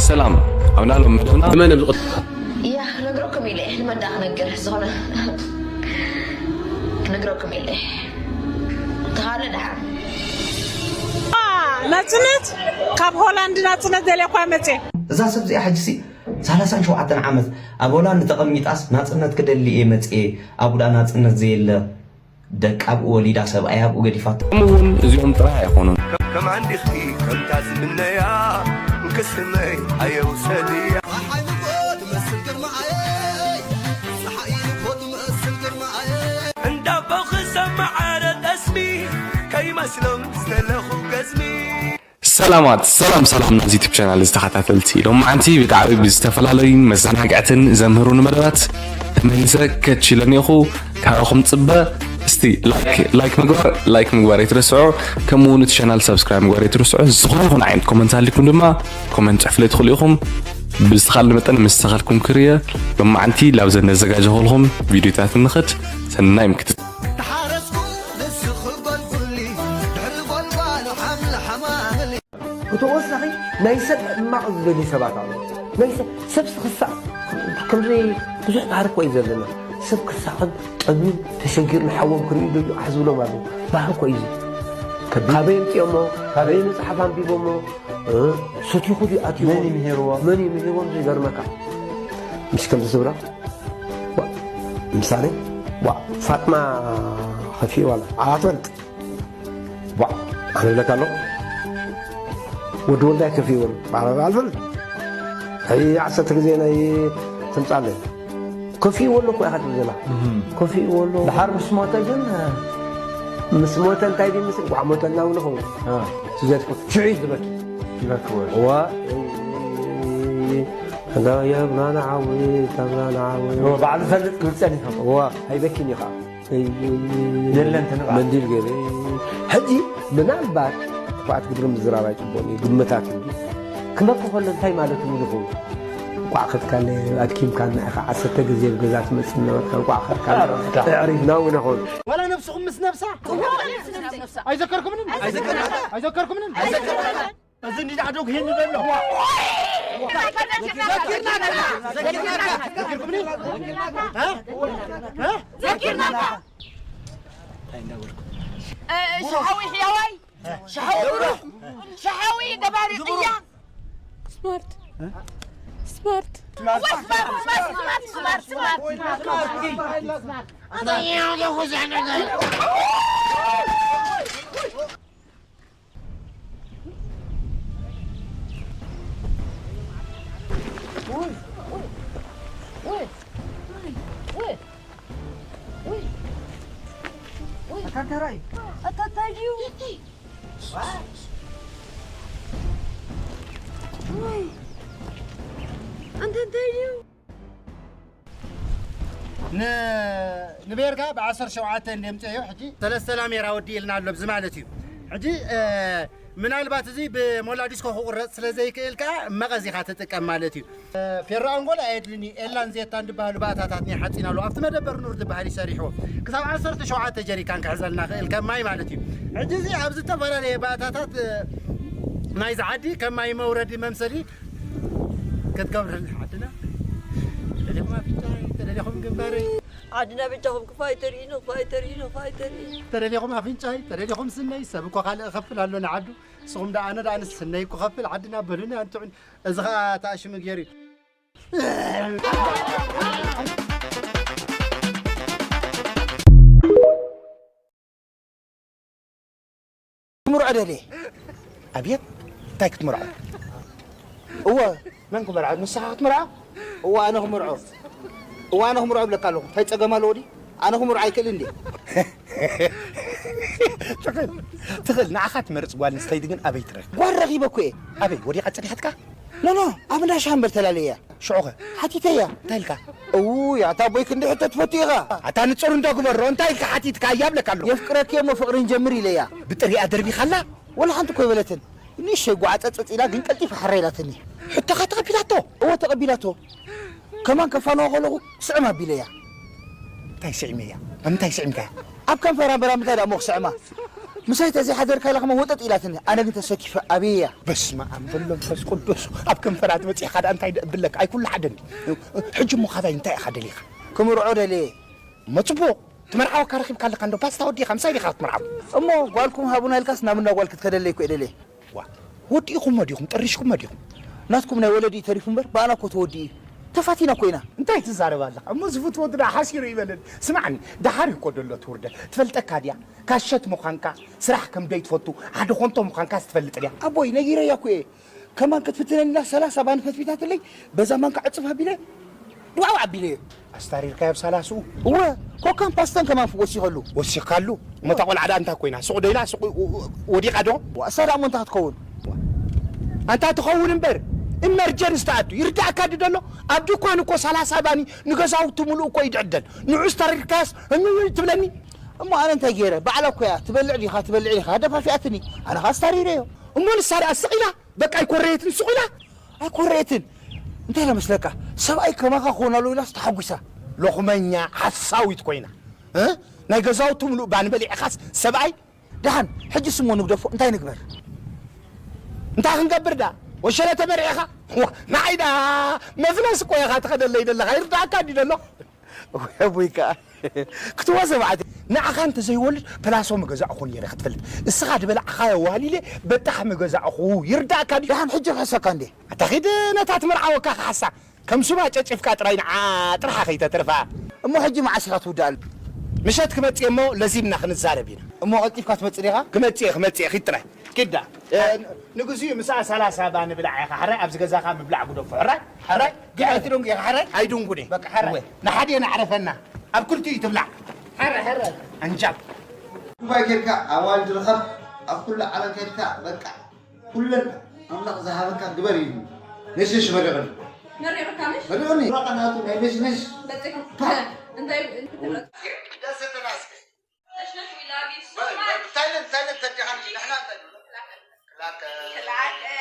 ሰላም፣ ኣብ ናሎም መደብና ንመን ኣብ ዝቐ- እያ ክነግረኩም ኢለ እየ። ንመን ደኣ ክነግር? ዝኾነ ክነግረኩም ኢለ እየ። ተኻለ ደሓን። ናጽነት ካብ ሆላንድ ናጽነት ደልያ እኳ መጽየ። እዛ ሰብ እዚኣ ሕጂ ሲ ሰላሳን ሸውዓተን ዓመት ኣብ ሆላንድ ተቐሚጣስ ናጽነት ክደሊ እየ መጽየ ኣብኡ ደኣ ናጽነት ዘየለ ደቂ ኣብኡ ወሊዳ ሰብኣይ ኣብኡ ገዲፋቶ። ከምኡ እውን እዚኦም ጥራይ ኣይኮኑን። ከማን ዲኺ ከምታ ዝምነያ እንክስመይ ኣየውሰድያ ፀሓይ ንጎ ትመስል ግርማኣየይ ፀሓይ ንጎ ትመስል ግርማኣየይ እንዳቦ ክሰማዓረ ጠስሚ ከይመስሎም ዝተለኹ ገዝሚ ሰላማት ሰላም ሰላም ናዚ ዩቱብ ቻናል ዝተኸታተልቲ ሎማዓንቲ ብጣዕሚ ብዝተፈላለዩ መዘናግዕትን ዘምህሩን መደባት ተመሊሰ ከችለኒ ኢኹ። ካብኹም ፅበ እስቲ ላይክ ላይክ ምግባር ላይክ ምግባር ኣይትረስዑ። ከምኡ እውን እቲ ቻናል ሳብስክራይብ ምግባር ኣይትረስዑ። ዝኾነ ይኹን ዓይነት ኮመንት ኣሊኩም ድማ ኮመንት ፅሕፍለይ ትኽእሉ ኢኹም። ብዝተኻለ መጠን ምስ ተኻልኩም ክርየ ሎማዓንቲ ላብዘን ነዘጋጀኹልኹም ቪዲዮታት ንኽድ ሰናይ ምክትት ተሓረስኩ ንስኺ በልኩሊ ድሕሪ ጎልጓሉ ሓምለ ሓማምሊ ብተወሳኺ ናይ ሰብ ሕማቕ ዝደልዩ ሰባት ኣለዉ። ናይ ሰብ ሰብሲ ክሳዕ ከምዚ ብዙሕ ባህሪ እኮ እዩ ዘለና። ሰብ ክሳቕን ጠምዩን ተሸጊሩ ንሓዎም ክርእዩ ደልዩ ኣሕ ዝብሎም ኣለዉ። ባህሪ እኮ እዩ እዚ። ካበይ ኣምፅኦሞ? ካበይ መፅሓፍ ኣንቢቦሞ? እ? ሰቲኹ ድዩ ኣትዩ? መን እዩ ምሂርዎ? መን እዩ ምሂርዎም? ዘይገርመካ ምስ ከምዚ ዝብላ ዋ፣ ምሳሌ ዋ ፋጥማ ከፊኡ ዋላ ኣትበልጥ ዋ ኣነ ብለካ ኣሎ ወዲ ወልዳይ ከፊእዎ ኣሎ ባዕላ ኣልፈል ሕጂ ዓሰርተ ግዜ ናይ ትምጻለይ ከፊእዎ ኣሎ እኮ ኢኻ ትብል ዘላ ከፊእዎ ኣሎ ድሓር ምስ ሞተ ግን ምስ ሞተ እንታይ ድዩ ምስል ጓዕ ሞተልና እውን ኸውን ትዘትኩ ሽዑ እዩ ዝበኪ ይበክዎ ዋ ዳ የብራና ዓዊ ተብራና ዓዊ ባዕሉ ፈልጥ ክብል ጸኒሑ ዋ ኣይበኪን እዩ ከዓ የለን ተንብዓ መንዲል ገይረ ሕጂ ምናልባት ክፍኣት ግብሪ ምዝራብ ኣይፅቡቕን እዩ ግምታት እዩ ክመኪ ከሎ እንታይ ማለት እውን ይኸውን እንቋዕ ከድካለ ኣድኪምካ ንዕኻ ዓሰርተ ግዜ ኣብ ገዛ ትመፅእ እናበልካ እንቋዕ ከድካ ኣዕሪፍና እውን ይኸውን ዋላ ነብስኹም ምስ ነብሳ ኣይዘከርኩምንን ኣይዘከርኩምንን እዚ እንዲ ዳዕዶ ክሄን ዘሎ ዘኪርናካ ዘኪርናካ ዘኪርኩምኒ ዘኪርናካ ሸሓዊ ሕያዋይ ሸሓዊ ብሩኽ ሸሓዊ ገባሪ ቅያ ስማርት ስማርት ኣታ እንታይ ራእዩ? ኣታ እንታይ ድዩ? ወይ ኣንተ እንታይ ድዩ? ንቤርካ ብ ዓሰርተ ሸውዓተ እንድየ ምፅአዮ ሕጂ ሰለስተ ላሜራ ወዲእልና ኣሎ ብዚ ማለት እዩ ሕጂ ምናልባት እዚ ብሞላ ዲስኮ ክቁረፅ ስለ ዘይክእል ከዓ መቐዚኻ ትጥቀም ማለት እዩ ፌሮ ኣንጎላ ኣየድልን እዩ ኤላን ዜታን ዝበሃሉ ባእታታት ናይ ሓፂን ኣለዉ ኣብቲ መደበር ኑር ዝበሃል ይሰሪሕዎ ክሳብ ዓሰርተ ሸውዓተ ጀሪካን ክሕዘልና ክእል ከም ማይ ማለት እዩ ሕጂ እዚ ኣብ ዝተፈላለየ ባእታታት ናይዚ ዓዲ ከም ማይ መውረዲ መምሰሊ ክትገብርልና ዓድና ተደሊኹም ኣፍንጫይ ተደሊኹም ግንባረይ ዓድና በጃኹም ክፋይ ተርእዩ ንኽፋይ ተርእዩ ንኽፋይ ተርእዩ ተደሊኹም ኣፍንጫይ ተደሊኹም ስነይ ሰብ እኮ ካልእ እኸፍል ኣሎ ንዓዱ ንስኹም ደኣ ኣነ ደኣ ንስነይ ክኸፍል ዓድና በሉኒ ኣንትዑን እዚ ኸኣ ተኣሽሙ ገይሩ እዩ ክትምርዖ ደልየ ኣብየት እንታይ ክትምርዖ እወ መን ክመርዖ ንስኻ ክትምርዖ እወ ኣነ ክምርዖ እወ ኣነ ክምርዖ ይብለካ ኣለኹ እንታይ ፀገም ኣለዎ ድዩ ኣነ ክምርዖ ኣይክእልን ድየ ትኽእል ንዓኻ ትመርፅ ጓል ንስተይቲ ግን ኣበይ ትረክ ጓል ረኺበ እኮ እየ ኣበይ ወዲቓ ፀኒሓትካ ኖኖ ኣብ እንዳ ሻምበል ተላለየ እያ ሽዑኸ ሓቲተያ እንታይ ኢልካ እውይ ኣታ ኣቦይ ክንዲ ሕቶ ትፈቱ ኢኻ ኣታ ንፁር እንዶ ግበሮ እንታይ ኢልካ ሓቲትካ እያ ብለካ ኣለኹ የፍቅረኪ እሞ ፍቕሪ ንጀምር ኢለያ ብጥሪኣ ደርቢኻላ ወላ ሓንቲ እኮ ይበለትን ንእሸይ ጓዓፀፀፅ ኢላ ግን ቀልጢፋ ሕረ ኢላትኒ ሕቶኻ ተቐቢላቶ እወ ተቐቢላቶ ከማን ከፋንዋ ከለኹ ስዕም ኣቢለያ እንታይ ስዒመያ ኣብ ምንታይ ስዒምካያ ኣብ ከንፈራ በራ ምንታይ ደኣ እሞ ክስዕማ ምሳይ ተዘይሓደርካ ኢላ ከማ ወጠጥ ኢላትኒ። ኣነ ግን ተሰኪፈ ኣበያ። በስመ ኣብ በሎ መንፈስ ቅዱስ። ኣብ ከንፈራ ትመጽእ ኢኻ ደኣ እንታይ ደኣ እብለካ? ኣይኩሉ ሓደ እንዲ። ሕጂ እሞ ካባይ እንታይ ኢኻ ደሊኻ? ክምርዖ ደልየ። እሞ ጽቡቕ። ትመርዓወካ ረኺብካ ኣለካ እንዶ ፓስታ ወዲኻ ምሳይ ዲኻ ክትምርዓው? እሞ ጓልኩም ሃቡና ኢልካስ ናብ እንዳ ጓል ክትከደለይ እኮ እየ ደልየ። ዋ፣ ወዲእኹሞ ዲኹም? ጠሪሽኩሞ ዲኹም? ናትኩም ናይ ወለዲ ተሪፉ እምበር ብኣና እኮ ተወዲኡ እዩ። ተፋቲና እኮ ኢና። እንታይ ትዛረብ ኣለኻ? እሞ ዝፍትዎ ወዲ ደኣ ሓሲሩ ይበለኒ። ስማዕኒ፣ ደሓር እዩ እኮ ደሎ እቲ ውርደት። ትፈልጠካ ድያ? ካሸት ምዃንካ፣ ስራሕ ከም ደይትፈቱ፣ ሓደ ኾንቶ ምዃንካስ ትፈልጥ ድያ? ኣቦይ፣ ነጊረያ እኮ እየ። ከማን ክትፍትነኒ ኢላ ሰላሳ ባኒ ፈትፊታትለይ፣ በዛ ማንካ ዕጽፍ ኣቢለ፣ ድዋው ኣቢለዮ። ኣስታሪርካዮ ኣብ ሰላስኡ? እወ፣ ኮካን ፓስተን ከማን ወሲኸሉ። ወሲኽካሉ? እሞ እታ ቆልዓ ደኣ እንታይ ኮይና? ሱቕ ዶ ኢላ? ሱቕ ወ-፣ ወ-፣ ወዲቓ ዶ? ዋ፣ እሳ ደኣ እሞ እንታይ ክትከውን? ኣንታ ትኸውን እምበር፣ ኢመርጀንስ ትኣቱ። ይርዳእካ ድዩ ደሎ? ኣብ ድኳን እኮ ሰላሳ ባኒ ንገዛውቲ ሙሉእ እኮ እዩ ድዕደል። ንዑ ኣስታሪርካዮስ፣ እምም ትብለኒ? እሞ ኣነ እንታይ ገይረ? ባዕላ እኮ እያ። ትበልዕ ዲኻ? ትበልዕ ዲኻ? ደፋፊኣትኒ። ኣነ ኸኣ ኣስታሪረዮ። እሞ ንሳ ደኣ ስቕ ኢላ? በቃ ኣይኮረየትን ሱቕ ኢላ? ኣይኮረየትን። እንታይ ኢላ መስለካ? ሰብኣይ ከማኻ ክኾን ኣለዎ ኢላስ ተሓጒሳ። ሎኽመኛ ሓሳዊት ኮይና። እ? ናይ ገዛውቲ ምሉእ ባኒ በሊዕኻስ ሰብኣይ? ደሓን፣ ሕጂ ስሞ ንግደፎ፣ እንታይ ንግበር? እንታይ ክንገብር ደኣ? ወሸለ ተመርዒኻ? ዋ፣ ንዓይ ደኣ መፍለስ እኮ ኢኻ ትኸደለይ ዘለኻ። ይርዳእካ ድዩ ደሎ? ወይ ኣቦይ ከኣ ክትዋ ሰብዓት ንዓኻ እንተዘይወልድ ፕላሶ ምገዛእኹ ነይረ ክትፈልጥ። እስኻ ዝበላዕኻዮ ዋሊለ በጣሕ ምገዛእኹ። ይርዳእካ ድዩ? ደሓን ሕጂ ክሕሰካ እንዴ? ኣታ ኺድ ነታ ትምርዓወካ ክሓሳ። ከም ሱባ ጨጭፍካ ጥራይ ንዓ ጥርሓ ኸይተትርፋ። እሞ ሕጂ መዓስ ኢኻ ትውድኣሉ? ምሸት ክመጽእ እሞ ለዚምና ክንዛረብ ኢና። እሞ ቀልጢፍካ ትመጽእ ዲኻ? ክመጽእ እየ፣ ክመጽእ እየ፣ ኺድ ጥራይ። ኪዳ፣ እ፣ ንግዚኡ ምሳኣ ሰላሳ ባኒ ብላዕ ኢኻ። ሕራይ ኣብዚ ገዛኻ ምብላዕ ጉደፎ። ሕራይ፣ ሕራይ፣ ግዕቲ ዶንጉ ኢኻ። ሕራይ። ኣይድንጉን እየ። በቃ፣ ሕራይ። እወ፣ ንሓደ ነዕረፈና። ኣብ ክልቲኡ ትብላዕ። ሕራይ፣ ሕራይ። ኣንጃል። ዱባይ ጌርካ፣ ኣዋልድ ርኸብ፣ ኣብ ኩሉ ዓለም ኬድካ፣ በቃ፣ ኩለን ኣምላኽ ዝሃበካ ግበር ኢሉ። ነሽነሽ መሪቕኒ። መሪቕካ ነሽ? መሪቕኒ። በቃ፣ ናቱ ናይ ነሽነሽ። በጺሑ። ፓ። እንታይ፣ እንታይ ትብሎ? ደስ ትብላ እስኪ። ነሽነሽ፣ we love you so much። እንታይ ኢለን፣ እንታይ ኢለን ተዲኻኒ? ንሕና እንታይ ንብሎ? ክላከ። ክላከ።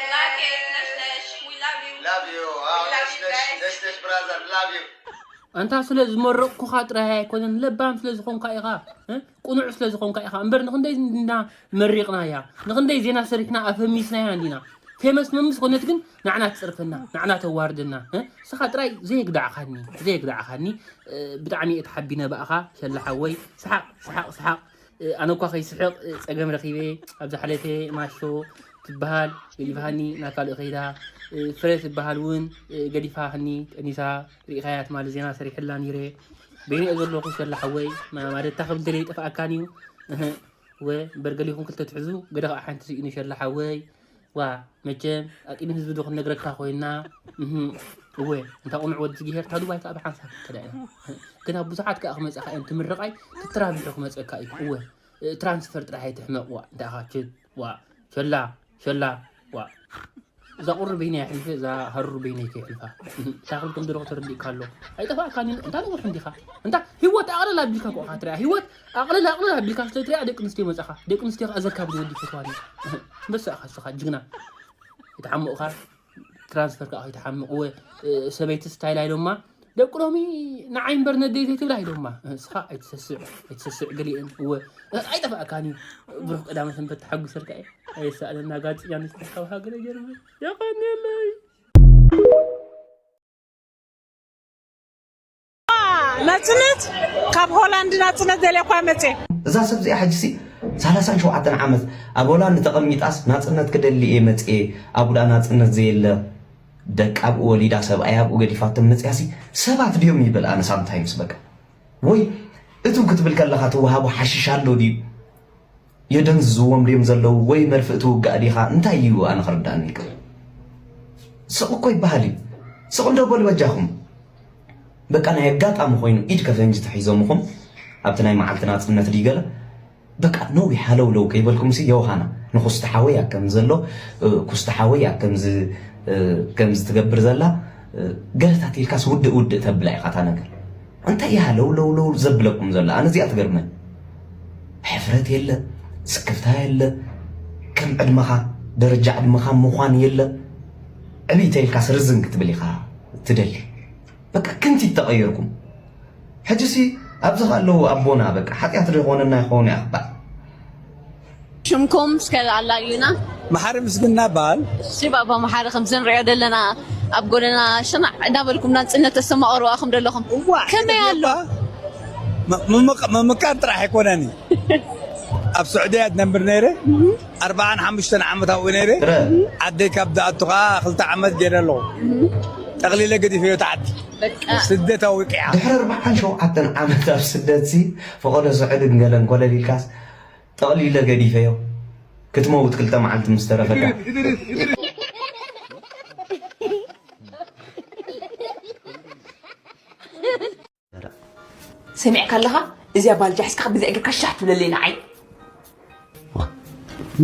ክላከ፣ ነሽነሽ፣ we love you። Love you። ኣዎ፣ we love you ነሽነሽ፣ guys። ነሽነሽ ብራዘር፣ love you። ኣንታ ስለ ዝመረቕኩኻ ጥራይ ኣይኮነን፣ ለባም ስለ ዝኾንካ ኢኻ፣ እ? ቅኑዕ ስለ ዝኾንካ ኢኻ። እምበር ንኽንደይ እንዲና መሪቕናያ፣ ንኽንደይ ዜና ሰሪሕና ኣፈሚስናያ እንዲና። ፌመስ መምስ ኮነት ግን ንዓና ትጸርፈና፣ ንዓና ተዋርደና፣ እ? ንስኻ ጥራይ ዘየግዳዕካኒ፣ ዘየግዳዕካኒ፣ እ፣ ብጣዕሚ እየ ተሓቢነ ብኣኻ ሸላ ሓወይ። ሰሓቕ፣ ሰሓቕ፣ ሰሓቕ። እ፣ ኣነ እኳ ከይስሕቕ፣ እ፣ ጸገም ረኺበ። ኣብዛ ሓለፈ ማሾ ትበሃል ገዲፋኒ ናብ ካልእ ከይዳ። እ፣ ፍረ ትበሃል እውን፣ እ፣ ገዲፋኒ ጠኒሳ። ርኢኻያ ትማሊ ዜና ሰሪሐላ ነይረ። በይነ እየ ዘለኹ ሸላ ሓወይ። ማ-፣ ማለት እታ ክብል ደልየ ይጠፍኣካን እዩ። እህ፣ ወ፣ እምበር ገሊኹም ክልተ ትሕዙ፣ ገለ ኸዓ ሓንቲ ስኢኑ ሸላ ሓወይ። ዋ፣ መቸም ኣጢኑ ህዝቢ ዶ ክንነግረካ ኮይና። እህ፣ እወ፣ እንታ ቁኑዕ ወዲ ዝግሄር፣ እታ ዱባይ ከኣ ብሓንሳብ ከዳ ኢና። ግን ኣብ ብዙሓት ከኣ ክመጻኻ እየን፣ ትምርቓይ ትትራቢሑ ክመጸካ እዩ። እወ፣ እ፣ ትራንስፈር ጥራሕ ኣይትሕመቕ፣ ዋ፣ እንታይ ኢኻ፣ ችድ፣ ዋ፣ ሸላ፣ ሸላ፣ ዋ። እዛ ቁሪ በይነይ ኣሕሊፈ፣ እዛ ሃሩር በይነይ ከይሕልፋ። እንታይ ክብል ከም ዘለኹ ተረዲእካ ኣሎ። ኣይጠፋእካን እዩ። እንታ ነዊሕ እንዲኻ። እንታ ህይወት ኣቕልል ኣቢልካ እኮ ኢኻ ትሪኣ። ህይወት ኣቕልል፣ ኣቕልል ኣቢልካ ስለ ትሪኣ ደቂ ኣንስትዮ መጻኻ። ደቂ ኣንስትዮ ከኣ ዘካብድ ወዲ ይፈትዋን እዩ። ኣንበሳ ኢኻ ንስኻ፣ ጅግና። ኣይትሓምቕ ኢኻ። ትራንስፈር ከኣ ከይትሓምቕ። እወ፣ እ፣ ሰበይቲ ስታይል ኣይሎማ። ደቂ ሎሚ ንዓይ እምበር ነደይ ዘይትብላ ኢሎማ። ንስኻ ኣይትሰስዕ፣ ኣይትሰስዕ ገሊአን። እወ፣ ኣይጠፋእካን እዩ። ብሩኽ ቀዳመ ሰንበት ተሓጒሰልካ እየ። ኣየሳእነና ጋዜጠኛ ንስኻ ካብ ሃገረ ጀርመን። የቐንየለይ። ናጽነት፣ ካብ ሆላንድ ናጽነት ደልየ እኳ መጽየ። እዛ ሰብ እዚኣ ሕጂ ሲ ሰላሳን ሸውዓተን ዓመት ኣብ ሆላንድ ተቐሚጣስ ናጽነት ክደሊ እየ መጽየ፣ ኣብኡ ደኣ ናጽነት ዘየለ። ደቃ ኣብኡ ወሊዳ፣ ሰብኣያ ኣብኡ ገዲፋቶም መጽያሲ ሰባት ድዮም ይብል ኣነ ሳምታይምስ በቃ። ወይ እቱ ክትብል ከለኻ ትወሃቦ ሓሽሽ ኣሎ ድዩ? የደንዝዝዎም ድዮም ዘለዉ ወይ መርፍእ ትውጋእ ዲኻ? እንታይ እዩ ኣነ ክርዳእኒ ይክእል? ስቕ እኮ ይበሃል እዩ። ስቕ እንዶ በሉ በጃኹም። በቃ ናይ ኣጋጣሚ ኮይኑ ኢድ ከፈንጂ ተሒዞምኹም ኣብቲ ናይ መዓልቲ ናጽነት ድዩ ገለ በቃ ነዊሕ ሃለውለው ከይበልኩምሲ ዮሃና ንኩስቲ ሓወይ እያ ከም ዘሎ፣ እ፣ ኩስቲ ሓወይ እያ ከምዚ፣ እ፣ ከምዚ ትገብር ዘላ፣ እ፣ ገለታት ኢልካስ ውድእ ውድእ ተብላ ኢኻ እታ ነገር። እንታይ እያ ሃለውለውለው ዘብለኩም ዘላ? ኣነ እዚኣ ትገርመኒ። ሕፍረት የለ፣ ስክፍታ የለ፣ ከም ዕድመኻ፣ ደረጃ ዕድመኻ ምዃን የለ። ዕብይ ተይልካስ ርዝን ክትብል ኢኻ ትደሊ። በቃ ክንቲት ተቐየርኩም። ሕጂሲ ኣብዚ ከ ኣለዉ ኣቦና በቃ ሓጢኣት ዶ ይኾነና ይኸውን ያኽባእ? ሽምኩም እስከ ኣላልዩና። መሓሪ ምስግና በሃል። እሺ ባባ መሓሪ፣ ከምዚ ንሪኦ ዘለና ኣብ ጎደና ሸናዕ እንዳበልኩም ናጽነት ተስተማቕሩ ኣኹም ዘለኹም። እዋ፣ ከመይ ኣሎ? እባ፣ ም-፣ ምምቅ-፣ ምምቃር ጥራሕ ኣይኮነን። ኣብ ስዑድያ ዝነብር ነይረ። ኣርባዓን ሓሙሽተን ዓመት ኣብኡ ነይረ። ዓደይ ካብ ዝኣቱ ኸዓ ክልተ ዓመት ገይረ ኣለኹ። ጠቕሊለ ገዲፈዮ ተዓዲ። በቃ። ስደት ኣውቂዓ። ድሕሪ ኣርባዓን ሸውዓተን ዓመት ኣብ ስደትሲ፣ ፈቐዶ ስዑድን ገለን ኮለል ኢልካስ፣ ጠቕሊለ ገዲፈዮ። ክትመውት ክልተ መዓልቲ ምስ ተረፈካ። ሰሚዕካ ኣለኻ? እዚኣ ባልጃ ሒዝካ ብዚ እግርካ ሻሕ ትብለለይ ንዓይ።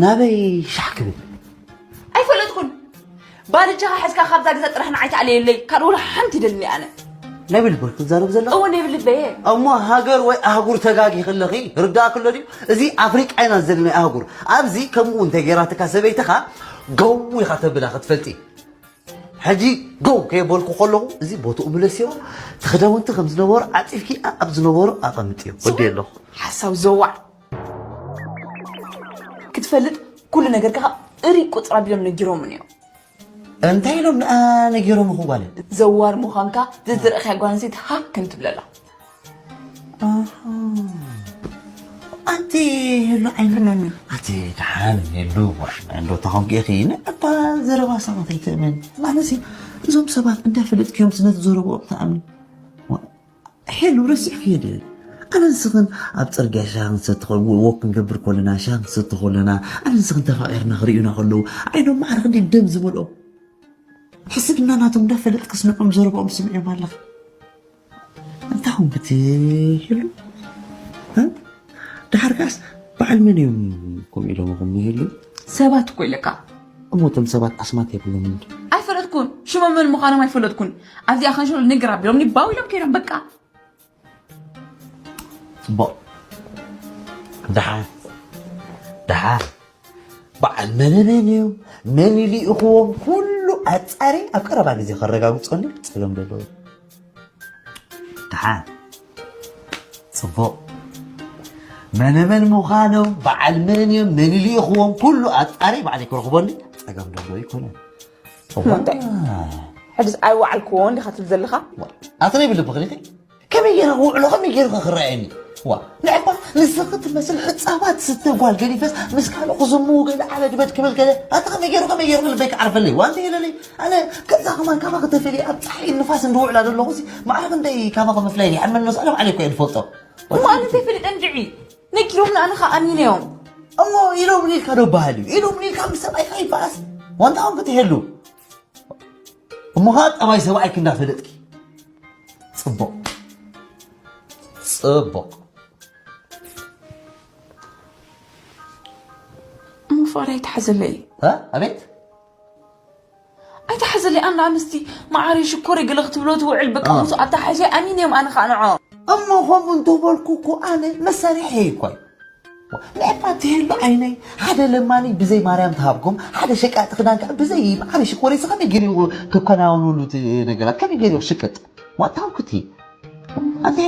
ናበይ ሻሕ ክብል? ኣይፈለጥኩን። ባልጃኻ ሒዝካ ካብዛ ገዛ ጥራሕ ንዓይ ተኣለየለይ። ካልእ ወላ ሓንቲ ይደልኒ ኣነ። ናይ ብልቢ ክትዛረብ ዘለኻ? እወ፣ ናይ ብልበየ። እሞ ሃገር ወይ ኣህጉር ተጋጊኺ ኣለኺ። ርዳእኪ ኣሎ ድዩ? እዚ ኣፍሪቃ ኢና ዘለና ኣህጉር። ኣብዚ ከምኡ እንተ ጌራትካ ሰበይትኻ፣ ገው ኢኻ ተብላ ክትፈልጢ። ሕጂ ገው ከየበልኩ ከለኹ፣ እዚ ቦትኡ ምለስዮ፣ እቲ ክዳውንቲ ከም ዝነበሩ ዓጺፍኪ፣ ኣብ ዝነበሩ ኣቐምጥዮ። ወዲ ኣለኹ። ሓሳብ ዘዋዕ። ክትፈልጥ ኩሉ ነገርካ እሪ ቁጽር ኣቢሎም ነጊሮምን እዮም። እንታይ ኢሎም ንኣ ነጊሮም ይኹ ጓለ? ዘዋር ምዃንካ ዝዝረእካ ጓል ኣንስተይቲ ሃክ እንትብለላ። ኣንቲ ሄሉ ዓይኒ። ኣቲ ደሓን ሄሉ፣ ዋሽ እንዶ ተኾንኪ ኢኺ። ንዕባ ዘረባ ሰባት ኣይትእመን። ማለትሲ፣ እዞም ሰባት እንዳፈለጥክዮም ስለ ዝዘረብኦም ትኣምን። ዋ-፣ ሄሉ ረሲዕክዮ ዶ? ኣነ ንስኽን ኣብ ጽርግያ ሻሂ ክንሰቲ ከ-፣ ወክ ክንገብር ከለና፣ ሻሂ ክንሰቲ ከለና፣ ኣነ ንስኽን ተፋቒርና ክርእዩና ከለዉ፣ ዓይኖም ማዕረ ክንደይ ደም ዝመልኦም። ሕስብና ናቶም እንዳፈለጥክስ ንዖም ዘረብኦም ስምዕዮም ኣለኺ። እንታይ ኾንኪ ትህሉ? እ? ደሓር ከኣስ በዓል መን እዮም ከምኡ ኢሎምኹም ይህሉ? ሰባት እኮ ኢለካ። እሞ እቶም ሰባት ኣስማት የብሎም እንዲ? ኣይፈለጥኩን። ሽሞም መን ምዃኖም ኣይፈለጥኩን። ኣብዚኣ ከንሸሎ ንግር ኣቢሎምኒ ባው ኢሎም ከይዶም በቃ። ጽቡቕ። ደሓር፣ ደሓር በዓል መን መን እዮም፣ መን ይልእኽዎም፣ ኩሉ ኣጻሪ ኣብ ቀረባ ግዜ ከረጋግጾኒ ጸገም ዘለዎ። ደሓን። ጽቡቕ። መነመን ምዃኖም፣ በዓል መን እዮም፣ መን ይልእኽዎም፣ ኩሉ ኣጻሪ ባዕለይ ክረኽቦኒ ጸገም ዘለዎ ኣይኮነን። እሞ እንታይ? ሕጅስ ኣይወዓልክዎን ዲኻ ትብል ዘለኻ? ኣትረይ ብልብኺ ዲኺ? ከመይ ገይረ ክውዕሎ፣ ከመይ ገይሩ ከ ክረኣየኒ? ዋ፣ ንዕባ ንስኺ ትመስል ሕጻባት ስተ ጓል ገዲፈስ ምስ ካልእ ክዝምዉ ገለ ዓበድበድ ክብል ገለ፣ ኣታ ከመይ ገይሩ፣ ከመይ ገይሩ ልበይ ክዓርፈለይ? ዋ፣ እንተ ኢለለይ፣ ኣነ ከዛ ከማን ካባኺ ተፈልየ ኣብ ጸሓይን ንፋስን ዝውዕላ ዘለኹሲ፣ ማዕረ ክንደይ ካባኺ ምፍላይ ይሓመኒ፣ ነሱ ኣለም ዓለይ እኮ እየ ዝፈልጦ። እሞ ኣነ እንታይ ፈሊጠ እንድዒ? ነጊሮምኒ ኣነ ኸኣ ኣሚነዮም። እሞ ኢሎምኒ ኢልካ ዶ በሃል እዩ? ኢሎምኒ ኢልካ ምስ ሰብኣይካ ይበኣስ? ዋንታ ውን ክትሄሉ። እሞ ኸዓ ጠባይ ሰብኣይኪ እንዳፈለጥኪ። ጽቡቕ። ጽቡቕ። እሞ ፍቕሪ ኣይትሓዘለይ። እ? ኣቤት? ኣይትሓዘለይ፣ ኣንዳ ኣንስቲ መዓረይ ሽኮረይ ገለ ክትብሎ ትውዕል፣ በቃ እ። ምስ ኣተሓሕዘ ኣሚነዮም ኣነ ኸኣ ንዖ። እሞ ከምኡ እንተበልኩ እኮ ኣነ መሳርሒ እኮ እዩ። ንዕባ ትህሉ ዓይነይ፣ ሓደ ለማኒ ብዘይ ማርያም ትሃብኩም፣ ሓደ ሸቃጢ ክዳን ከዓ ብዘይ መዓረይ ሽኮረይ፣ እዚ ከመይ ገይሩ ክከናወኑሉ እቲ ነገራት? ከመይ ገይሩ ክሽቅጥ? ዋታው ክቲ። ኣንተ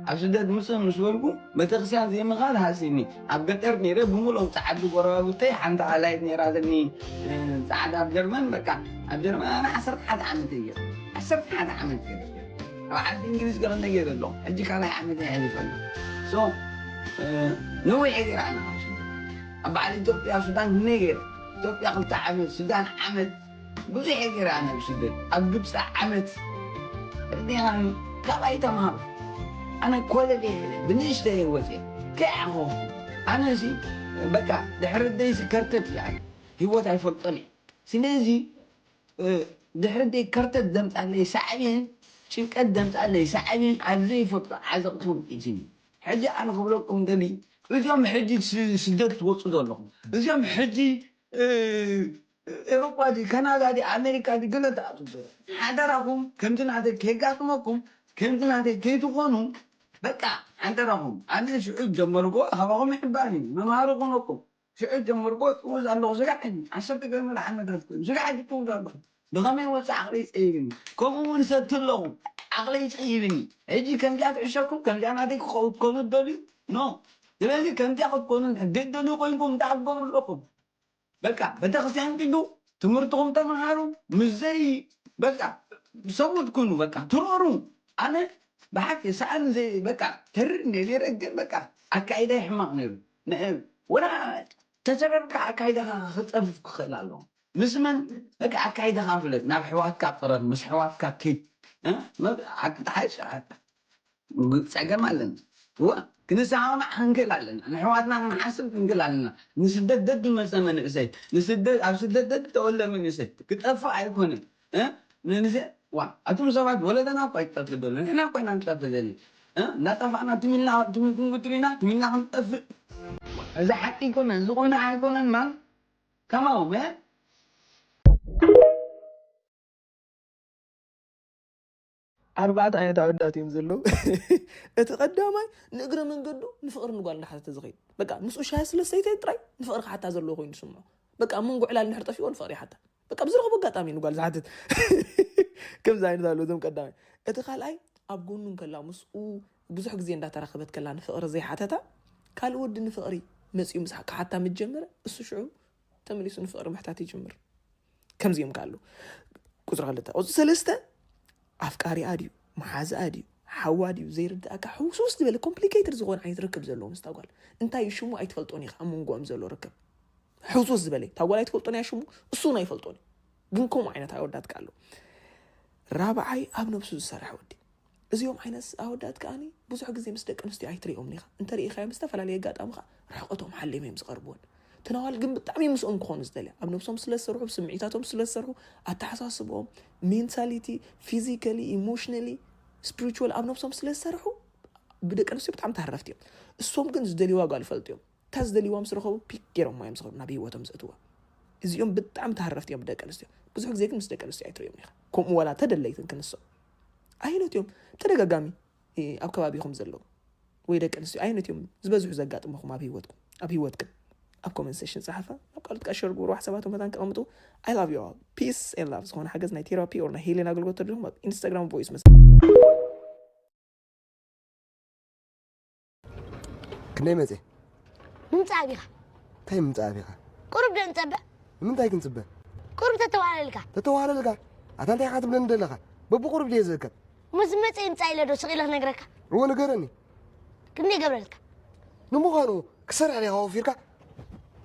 ኣብ ስደት ምጽእ ምስ በልኩ፣ ቤተክርስትያን ዘይምኻድ ሃሲኒ። ኣብ ገጠር ነይረ፣ ብምሉኦም ጸዓዱ ጎረባብተይ፣ ሓንቲ ኣላይት ነይራትኒ፣ እ፣ ጸዓዳ ኣብ ጀርመን፣ በቃ፣ ኣብ ጀርመን ኣነ ዓሰርተ ሓደ ዓመት እየ። ዓሰርተ ሓደ ዓመት እየ። ኣብ ዓዲ እንግሊዝ ገለ ነገር ኣሎ። ሕጂ ካልኣይ ዓመት እየ ኣሕሊፈ። So፣ እ፣ ነዊሕ እየ ገይረ ኣነ ኣብ ስደት። ኣብ በዓል ኢትዮጵያ፣ ሱዳን፣ ክንደይ ገይረ። ኢትዮጵያ ክልተ ዓመት፣ ሱዳን ዓመት፣ ብዙሕ እየ ገይረ ኣነ ኣብ ስደት። ኣብ ግብፂ ዓመት። ርዲኻኒ፣ ካባይ ተምሃር። ኣነ ኮለል እየ፣ ብንእሽተይ ህይወት እየ። ከይዓኸኹ። ኣነ ሲ፣ በቃ፣ ድሕሪ ደይሲ ከርተት እየ ኣነ። ህይወት ኣይፈልጦን እየ። ስለዚ፣ እ፣ ድሕሪ ደይ ከርተት ዘምጻለይ ሳዕቤን፣ ጭንቀት ዘምጻለይ ሳዕቤን ኣብ ዘይፈልጦ ዓዘቕቲ ወዲእትኒ። ሕጂ ኣነ ክብለኩም ደሊ፣ እዞም ሕጂ ስ-፣ ስደት ትወጹ ዘለኹም፣ እዞም ሕጂ፣ እ፣ ኤውሮጳ ድዩ፣ ካናዳ ድዩ፣ ኣሜሪካ ድዩ፣ ገለ ትኣትዉ ዘለኹም፣ ሓደራኹም ከምዚ ናተይ ከይጋጥመኩም፣ ከምዚ ናተይ ከይትኾኑ፣ በቃ ሓደራኹም። ኣነ ሽዑ ጀመርኩ፣ ካባኹም ይሕባር እዩ፣ መምሃሪ ኮነኩም። ሽዑ ጀምርዎ ጥውዝ ኣለኹ። ስጋዕ ሕጂ ዓሰርተ ገለ ዓመታት ኮይኑ፣ ስጋዕ ሕጂ ጥውዝ ኣለኹ። ብኸመይ ወፅእ ዓቕለይ ፀይብኒ። ከምኡ እውን ሰቲ ኣለኹ። ዓቕለይ ፀይብኒ። ሕጂ ከምዚኣ ትዕሸኩም፣ ከምዚኣ ናተይ ክኸውን ትኮኑ ትደልዩ? ኖ። ስለዚ ከምዚኣ ክትኮኑ እንድሕር ደደልዩ ኮይንኩም እንታይ ክትገብሩ ኣለኹም? በቃ ቤተክርስትያን ኪዱ ትምህርትኹም ተምሃሩ። ምስዘይ በቃ ሰብኡት ኩኑ፣ በቃ ትረሩ። ኣነ ብሓቂ ሰኣን ዘይ በቃ ተርር እንደ ነይረ፣ ግን በቃ ኣካይዳይ ሕማቕ ነይሩ። ንዕ- ወላ ተሰረርካ ኣካይዳኻ ክጸፍፍ ክኽእል ኣለዎ። ምስ መን በቃ ኣካይዳኻ ፍለጥ። ናብ ሕዋትካ ቅረብ፣ ምስ ሕዋትካ ኪድ። እ? መብ- ኣክ- ሓሽ- ጸገም ኣለና። እወ፣ ክንሰማማዕ ክንክእል ኣለና። ንሕዋትና ክንሓስብ ክንክእል ኣለና። ንስደት ደድ መጸ መንእሰይ፣ ንስደት፣ ኣብ ስደት ደድ ተወልደ መንእሰይ ክጠፍእ ኣይኮነን። እ? መንእሰይ፣ ዋ፣ ኣቱም ሰባት ወለደና እኮ ኣይትጠፍእ ዘሎ፣ ንሕና እኮ ኢና ንጠፍእ ዘለና። እ? እናጠፋእና ትም ኢልና፣ ትም ክንጉትር ኢና፣ ትም ኢልና ክንጠፍእ። እዚ ሓቂ ኣይኮነን፣ እዚ ኮይኑ ኣይኮነን ማን ከማኡ፣ እ? ኣርባዕተ ዓይነት ኣወዳት እዮም ዘለዉ። እቲ ቀዳማይ ንእግረ መንገዱ ንፍቕሪ ንጓል እንዳሓተተ ዝኸይድ፣ በቃ ምስኡ ሻሂ ስለ ዝሰተየ ጥራይ ንፍቕሪ ክሓታ ዘለዎ ኮይኑ ዝስምዖ። በቃ ኣብ መንጎ ዕላል እንድሕር ጠፊእዎ ንፍቕሪ ይሓታ። በቃ ብዝረኸቦ ኣጋጣሚ እዩ ንጓል ዝሓትት። ከምዚ ዓይነት ኣለዉ እዞም ቀዳማይ። እቲ ካልኣይ ኣብ ጎኑ እንከላ ምስኡ ብዙሕ ግዜ እንዳተራኸበት ከላ ንፍቕሪ ዘይሓተታ፣ ካልእ ወዲ ንፍቕሪ መጺኡ ምስ ክሓታ ምስ ጀመረ እሱ ሽዑ ተመሊሱ ንፍቕሪ ምሕታት ይጅምር። ከምዚኦም ከ ኣለዉ። ቁፅሪ ክልተ። ቁፅሪ ሰለስተ ኣፍቃሪኣ ድዩ መሓዝኣ ድዩ ሓዋ ድዩ ዘይርድኣካ ሕውስውስ ዝበለ ኮምፕሊኬትድ ዝኾነ ዓይነት ርክብ ዘለዎ ምስታ ጓል። እንታይ እዩ ሽሙ ኣይትፈልጦን ኢኻ ኣብ መንጎኦም ዘሎ ርክብ። ሕውስውስ ዝበለ እታ ጓል ኣይትፈልጦን እያ ሽሙ፣ እሱ እውን ኣይፈልጦን እዩ። ግን ከምኡ ዓይነት ኣወዳት ከ ኣለዉ። ራብዓይ ኣብ ነብሱ ዝሰርሕ ወዲ። እዚኦም ዓይነት ኣወዳት ከኣኒ ብዙሕ ግዜ ምስ ደቂ ኣንስትዮ ኣይትሪኦምን ኢኻ። እንተ ሪኢኻዮም ብዝተፈላለየ ኣጋጣሚ ኸኣ ርሕቐቶም ሓልዮም እዮም ዝቐርብወን። እተን ኣዋልድ ግን ብጣዕሚ ምስኦም ክኾኑ ዝደልያ። ኣብ ነብሶም ስለ ዝሰርሑ፣ ብስምዒታቶም ስለ ዝሰርሑ፣ ኣተሓሳስብኦም፣ ሜንታሊቲ፣ ፊዚካሊ፣ ኢሞሽናሊ፣ ስፒሪቹዋል ኣብ ነብሶም ስለ ዝሰርሑ ብደቂ ኣንስትዮ ብጣዕሚ ተሃረፍቲ እዮም። እሶም ግን ዝደልይዋ ጓል ይፈልጡ እዮም። እታ ዝደልይዋ ምስ ረኸቡ ፒክ ገይሮማ እዮም ዝኸዱ ናብ ህይወቶም ዘእትዋ። እዚኦም ብጣዕሚ ተሃረፍቲ እዮም ደቂ ኣንስትዮ። ብዙሕ ግዜ ግን ምስ ደቂ ኣንስትዮ ኣይትርእዮም ኢኻ። ከምኡ ዋላ ተደለይትን ክንሶ ኣየኖት እዮም ተደጋጋሚ ኣብ ከባቢኹም ዘለዉ ወይ ደቂ ኣንስትዮ ኣየኖት እዮም ዝበዝሑ ዘጋጥምኹም ኣብ ህይወትኩም ኣብ ህይወትክን ኣብ ኮመንት ሴሽን ጸሓፋ ኣብ ካልኦት ከኣ ሸር ግበሩ። ሓሳባቶም መታን ከቐምጡ። I love you all. Peace and love። ዝኾነ ሓገዝ ናይ ቴራፒ or ናይ ሂሊን ኣገልግሎት ተድልኹም ኣብ ኢንስታግራም ቮይስ መስ ክንደይ መፅየ? ምምፃእ ኣቢኻ። እንታይ ምምፃእ ኣቢኻ? ቁሩብ ዶ ንፀበ? ንምንታይ ክንፅበ? ቁሩብ ተተዋህለልካ። ተተዋህለልካ? ኣታ እንታይ ኢኻ ትብለኒ ዘለኻ? በብቁሩብ ድየ ዝእከብ። እሞ ዝመፀ ይምፃእ ኢለ ዶ ስቕ ኢለ ክነግረካ? እወ ንገረኒ። ክንደይ ይገብረልካ? ንምዃኑ ክሰርሕ ዲኻ ወፊርካ?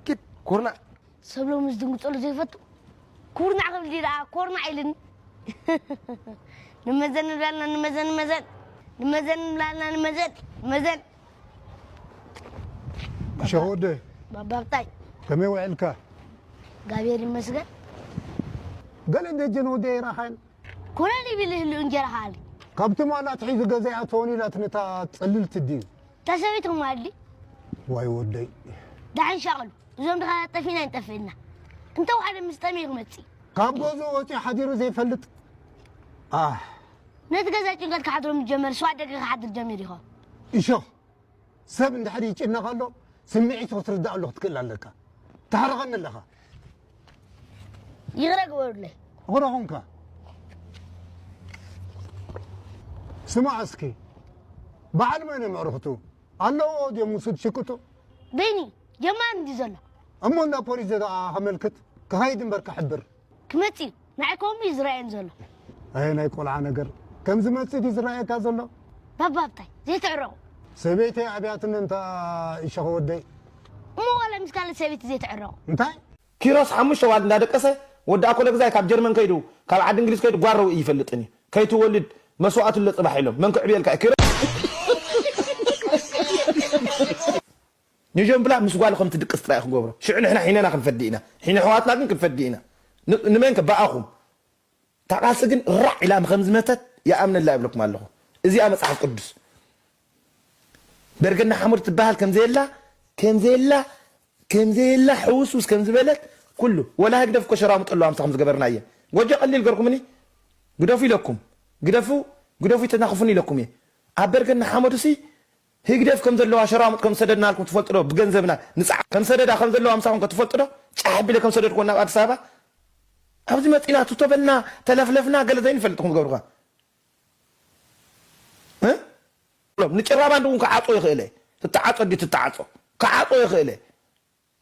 ኪድ ኩርናዕ። ሰብ ሎሚ ዝድንግፀሉ ዘይፈቱ ኩርናዕ ክብል ድዩ ደኣ ኮርናዕ ኢልኒ። ንመዘን ንብላልና ንመዘን ንመዘን ንመዘን ንብላልና ንመዘን ንመዘን ሸወደ ባባብታይ ከመይ ውዕልካ? ጋብሔር ይመስገን። ገለ ደጀን ወደ ራኻን ኮለል ይብል ይህሉ እንጀራ ሃሊ ካብቲ ማላ ኣትሒዙ ገዛ ይኣትወን ኢላት ነታ ጽልልቲ ድዩ? ተሰቢትኩም ኣድሊ ዋይ ወደይ ዳሕን ሻቕሉ እዞም ድኻ ጠፊና ይንጠፍእና እንተ ወሓደ ምስ ጠምዩ ክመጽእ ካብ ገዝኡ ወፂኡ ሓዲሩ ዘይፈልጥ ኣህ ነቲ ገዛ ጭንቀት ክሓድሮ ምስ ጀመር ስዋ ደገ ክሓድር ጀሚሩ ይኸውን እሾኽ ሰብ እንድሕር ይጭነቕ ኣሎ ስምዒቱ ክትርዳእሉ ክትክእል ኣለካ ትሕርቐኒ ኣለኻ ይቕረ ግበሩለይ ይቕረ ኹንካ ስማዕ እስኪ በዓል መን እዮም ኣዕሩኽቱ ኣለዎ ድዮም ውሱድ ሽቅጡ በይኒ ጀማሪ እንዲ ዘሎ እሞ እንዳ ፖሊስ ደኣ ከመልክት ክኸይድ እምበር ክሕብር ክመጽእ እዩ ንዓይ ከምኡ እዩ ዝረኣየኒ ዘሎ ኣየ ናይ ቆልዓ ነገር ከም ዝመጽእ ድዩ ዝረኣየካ ዘሎ ባባ ኣብታይ ዘይትዕረቑ ሰበይተይ ኣብያትኒ እንታ ይሸኸ ወደይ እሞ ዋላ ምስ ካልእ ሰበይቲ ዘይትዕረቑ እንታይ ኪሮስ ሓሙሽተ ዋል እንዳደቀሰ ወዲ ኣኮለ ግዛይ ካብ ጀርመን ከይዱ ካብ ዓዲ እንግሊዝ ከይዱ ጓረው ይፈልጥን እዩ ከይትወልድ መስዋእቱ ኣሎ ጽባሕ ኢሎም መን ክዕብየልካ እዩ ኪሮስ ንጆን ብላ ምስ ጓሉ ከም ትድቅስ ጥራይ ክገብሮ ሽዑ ንሕና ሒነና ክንፈዲ ኢና ሒነ ሕዋትና ግን ክንፈዲ ኢና ንመን ከ ብኣኹም ታቃሲ ግን ራዕ ኢላ ከም ዝመተት ይኣምነላ ይብለኩም ኣለኹ እዚኣ መጽሓፍ ቅዱስ በርገና ሓሙድ ትበሃል ከምዘየላ ከምዘየላ ከምዘየላ ሕውስውስ ከም ዝበለት ኩሉ ወላ ህግደፍ እኮ ሸራሙጥ ኣለዋ ምሳኹም ዝገበርናየ ጎጆ ቀሊል ገርኩምኒ ግደፉ ኢለኩም ግደፉ ግደፉ ይተናኽፉኒ ኢለኩም እየ ኣብ በርገና ሓመዱሲ ህግደፍ ከም ዘለዋ ሸራሙጥ ከም ዝሰደድናልኩም ትፈልጡ ዶ ብገንዘብና ንፅዓ ከም ሰደዳ ከም ዘለዋ ምሳኹም ከ ትፈልጡ ዶ ጫሕ ኣቢለ ከም ሰደድኩዎ ናብ ኣዲስ ኣበባ ኣብዚ መፂና ትቶበልና ተለፍለፍና ገለ ዘይንፈልጥኩም ዝገብሩኻ ንጭራባንድ እውን ክዓፅዎ ይኽእል እየ እተዓጾ ድዩ ትተዓጾ? ክዓጾ ይኽእል እየ።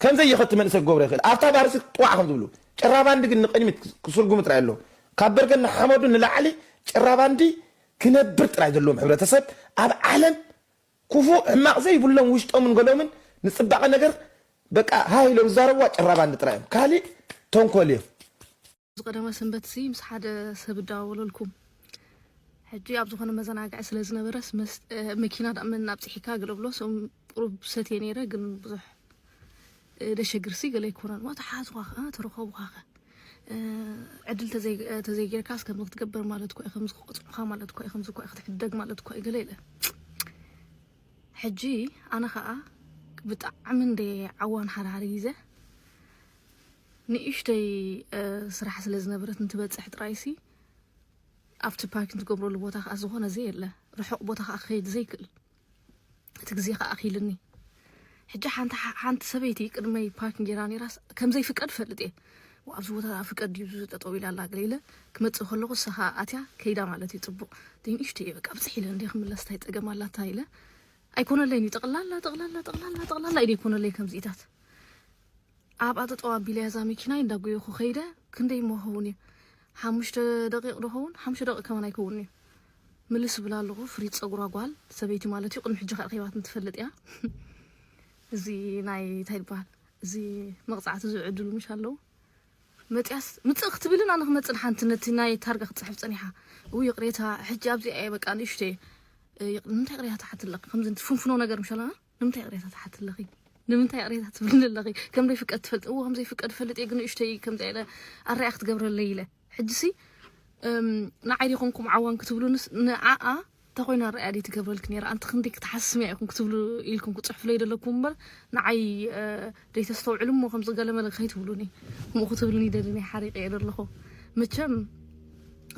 ከምዘይ ይኸቲ መንእሰይ ክገብሮ ይኽእል። ኣብታ ባርሲ ጥዋዕ ከም ዝብሉ። ጭራ ባንዲ ግን ንቕድሚት ክስርጉም ጥራይ ኣለዎ። ካብ በርገን ንሓመዱ ንላዕሊ ጭራ ባንዲ ክነብር ጥራይ ዘለዎም ሕብረተሰብ ኣብ ዓለም ክፉእ ሕማቕ ዘይብሎም ውሽጦምን ገሎምን ንጽባቐ ነገር በቃ ሃይ ኢሎም ዝዛረብዋ ጭራ ባንዲ ጥራይ እዮም። ካሊእ ተንኮል እዮም። ዝቐደመ ሰንበት ሲ ምስ ሓደ ሰብ እዳዋወለልኩም። ሕጂ ኣብ ዝኾነ መዘናግዒ ስለ ዝነበረስ መስ-፣ እ፣ መኪና ደኣ መን ኣብጺሒካ ገለ ብሎ፣ ሰም ቁሩብ ሰትየ ነይረ፣ ግን ብዙሕ፣ እ፣ ደሸግር ሲ ገለ ኣይኮነን። እሞ ተሓዝኳ ኸ፣ ተረኸብኳ ኸ። እ፣ ዕድል ተዘይ-፣ እ፣ ተዘይጌርካስ ከምዚ ክትገብር ማለት እኮ እዩ፣ ከምዚ ክቆጽዑኻ ማለት እኮ እዩ፣ ከምዚ እኮ እዩ ክትሕደግ ማለት እኮ እዩ ገለ ኢለ። ሕጂ ኣነ ኸኣ ብጣዕሚ እንደ ዓዋን ሓርሓር ጊዜ ንእሽተይ፣ እ፣ ስራሕ ስለ ዝነበረት እንትበጽሕ ጥራይሲ ኣብቲ ፓርኪን ትገብረሉ ቦታ ኸኣ ዝኾነ ዘየለ፣ ርሑቕ ቦታ ኸኣ ክኸይድ ዘይክእል፣ እቲ ግዜ ኸኣ ኣኺልኒ። ሕጂ ሓንቲ ሓ-፣ ሓንቲ ሰበይቲ ቅድመይ ፓርኪን ጌራ ነይራስ ከም ዘይፍቀድ እፈልጥ እየ። "ዋ፣ ኣብዚ ቦታ ፍቀድ ድዩ ጠጠው ኢላ ኣላ?" ገለ ኢለ ክመጽእ ከለኹ፣ ንሳ ኸኣ ኣትያ ከይዳ ማለት እዩ። ጽቡቕ፣ ደይ ንእሽተይ እየ፣ በቃ ብጽሕ ኢለ እንደ ክምለስ፣ እንታይ ጸገም ኣላታ ኢለ ኣይኮነለይን እዩ። ጠቕላላ፣ ጠቕላላ፣ ጠቕላላ፣ ጠቕላላ ኢለ ኣይኮነለይ ከምዚኢታት። ኣብኣ ጠጠው ኣቢለያ እዛ መኪናይ እንዳጎየኹ ከይደ፣ ክንደይ እሞ ክኸውን እዩ? ሓሙሽተ ደቂቕ ዶ ኸውን? ሓሙሽተ ደቂቕ ከማን ኣይከውንን እዩ። ምልስ እብል ኣለኹ፣ ፍሪት ጸጉራ ጓል ሰበይቲ ማለት እዩ፣ ቅድሚ ሕጂ ከኣ ረኺባትኒ ትፈልጥ እያ። እዚ ናይ እንታይ ይበሃል? እዚ መቕጻዕቲ ዝውዕድሉ ምሽ ኣለዉ? መጽያስ ምጽእ ክትብልን ኣነ ክመጽእ ሓንቲ ነቲ ናይ ታርጋ ክትጽሕፍ ጸኒሓ። እው ይቕሬታ፣ ሕጂ ኣብዚኣ እየ በቃ ንእሽተይ፣ እ፣ ይቕ-፣ ንምንታይ ይቕሬታ ትሓቲ ኣለኺ? ከምዚ ፍንፍኖ ነገር ምሽ ኣለና? ንምንታይ ይቕሬታ ትሓቲ ኣለኺ? ንምንታይ ይቕሬታ ትብልኒ ኣለኺ? ከም ዘይፍቀድ ትፈልጥ? እዎ፣ ከም ዘይፍቀድ እፈልጥ እየ፣ ግን ንእሽተይ ከምዚኣ ኢለ ኣረኣያ ክትገብረለይ ኢለ። ሕጂሲ፣ እም፣ ንዓይ ዲኹምኩም ዓዋን ክትብሉንስ፣ ንዓኣ እንተኾይና ኣረኣያ ደይ ትገብረልኪ ነይራ? ኣንቲ ክንደይ ክትሓስምያ ኢኹም ክትብሉ ኢልኩም ክትጽሕፉለይ ዘለኩም እምበር፣ ንዓይ፣ እ፣ ደይ ተስተውዕሉ እሞ ከምዚ ገለመለ ከይትብሉኒ። ከምኡ ክትብሉኒ ይደሊ ናይ ሓሪቐ እየ ዘለኹ። መቸም፣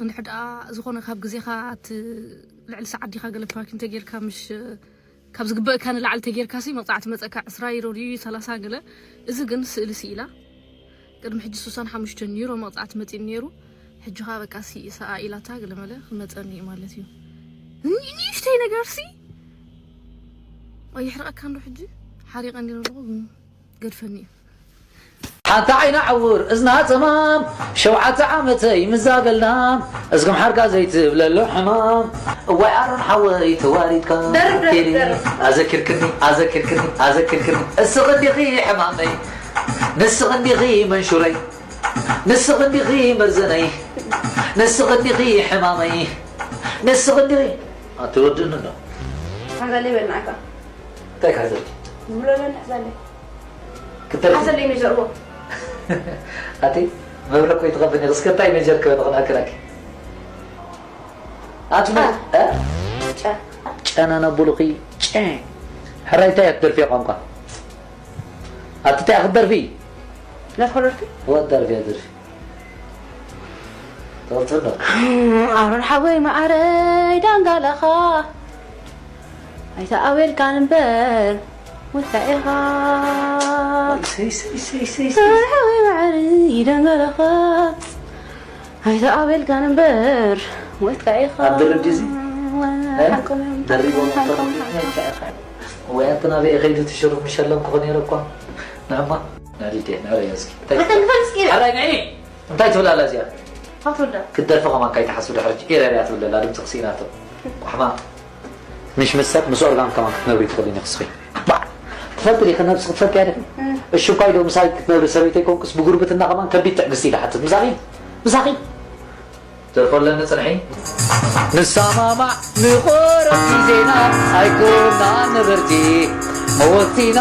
እንድሕር ደኣ ዝኾነ ካብ ግዜኻ እቲ ልዕሊ ሰዓት ዲኻ ገለ ፓርኪን ተጌርካ ምሽ ካብ ዝግበእካ ንላዕሊ ተጌርካሲ መቕጻዕቲ መጸካ ዕስራ ዩሮ ድዩ ሰላሳ ገለ። እዚ ግን ስእሊ ስኢላ። ቅድሚ ሕጂ ስሳን ሓሙሽተን ዩሮ መቕጻዕቲ መጺኡ ነይሩ። ሕጂ ኸኣ በቃ ሲ-፣ ሰኣ ኢላታ ገለ መለ ክመጸኒ እዩ ማለት እዩ። ኒ-፣ ንእሽተይ ነገርሲ ኣይሕርቐካን ዶ ሕጂ? ሓሪቐ እንዲ ዘለኹ ግን ገድፈኒ እዩ። ሓንቲ ዓይና ዕውር እዝና ጸማም፣ ሸውዓተ ዓመተይ ምዛ በልና፣ እዝግም ሓርጋ ዘይትብለሉ ሕማም። እዋይ ኣሮን ሓወይ ተዋሪድካ። ደርፍ፣ ደርፍ፣ ደርፍ። ኣዘኪርክኒ፣ ኣዘኪርክኒ፣ ኣዘኪርክኒ። እስኺ እንዲኺ ሕማመይ፣ ንስኺ እንዲኺ መንሹረይ፣ ንስኺ እንዲኺ መርዘነይ፣ ንስኺ እንዲኺ ሕማመይ፣ ንስኺ እንዲኺ ኣትወድኒ ዶ? ሓዛለይ በልናዕካ። እንታይ ክሕዘልኪ? ዝብሎ ኣለኒ ሓዛለይ። ክትደርፊ? ሓዘለይ ሜጀር እዎ። ኣቲ መብረቅ ወይ ትቐብኒ፣ እስከ እንታይ ሜጀር ክበል ንኽንኣክላኪ? ኣቲ መ-፣ ጨ። እ? ጨ። ጨና ነቡሉኺ ጨ። ሕራይ እንታይ እያ ትደርፊ ቋንቋ? ኣቲ እንታይ እያ ክትደርፊ? ናትኮለርኪ? ወ ደርፊ እያ ደርፊ። ትቕጽል ዶ? ኣሮን ሓወይ መዓረይ ዳንጋላኻ ኣይተኣወልካን እምበር ወድካ ኢኻ። ሰይ፣ ሰይ፣ ሰይ፣ ሰይ፣ ሰይ። ኣሮን ሓወይ መዓረይ ዳንጋላኻ ኣይተኣወልካን እምበር ወድካ ኢኻ። ኣብ ድርብ ድዚ? እ? ሓንኮም፣ ደሪቦም ሓንኮም፣ ከ-፣ ሓንኮም። ወይ ኣንተ ናበይ ከይዱ ትሽሩፍ ምሸለም ክኾን ነይረ እኳ። ንዕማ፣ ናዲዴ፣ ንዕረዮ እስኪ። እንታይ ኣታ ንፈል እስኪ። ሓራይ ንዒ! እንታይ ትብል ኣላ እዚኣ? ኣትወዳ። ክትደርፊ ከማን ካይትሓስቢ ድሕሪ ኤረርያ ትብል ኣላ፣ ድምፂ ክስኢናቶ። ቋሕማ። ምሽ ምስ ሰብ፣ ምስ ኦርጋን ከማን ክትነብሪ ትኽእሊ ኢኺ ንስኺ። ባዕ! ትፈልጢ ዲኺ ነብስኺ ትፈልጥያ ዲኺ? እም። እሺ እኳ ኢዶ ምሳይ ክትነብሪ ሰበይተይ ኮንኩስ ብጉርብትና ከማን ከቢድ ትዕግስቲ ኢለ ሓትት። ምሳኺ? ምሳኺ? ደርፎ ኣለኒ ጽንሒ። ንሰማማዕ ንቆረብ ግዜና ኣይኮናን ነበርቲ መወቲና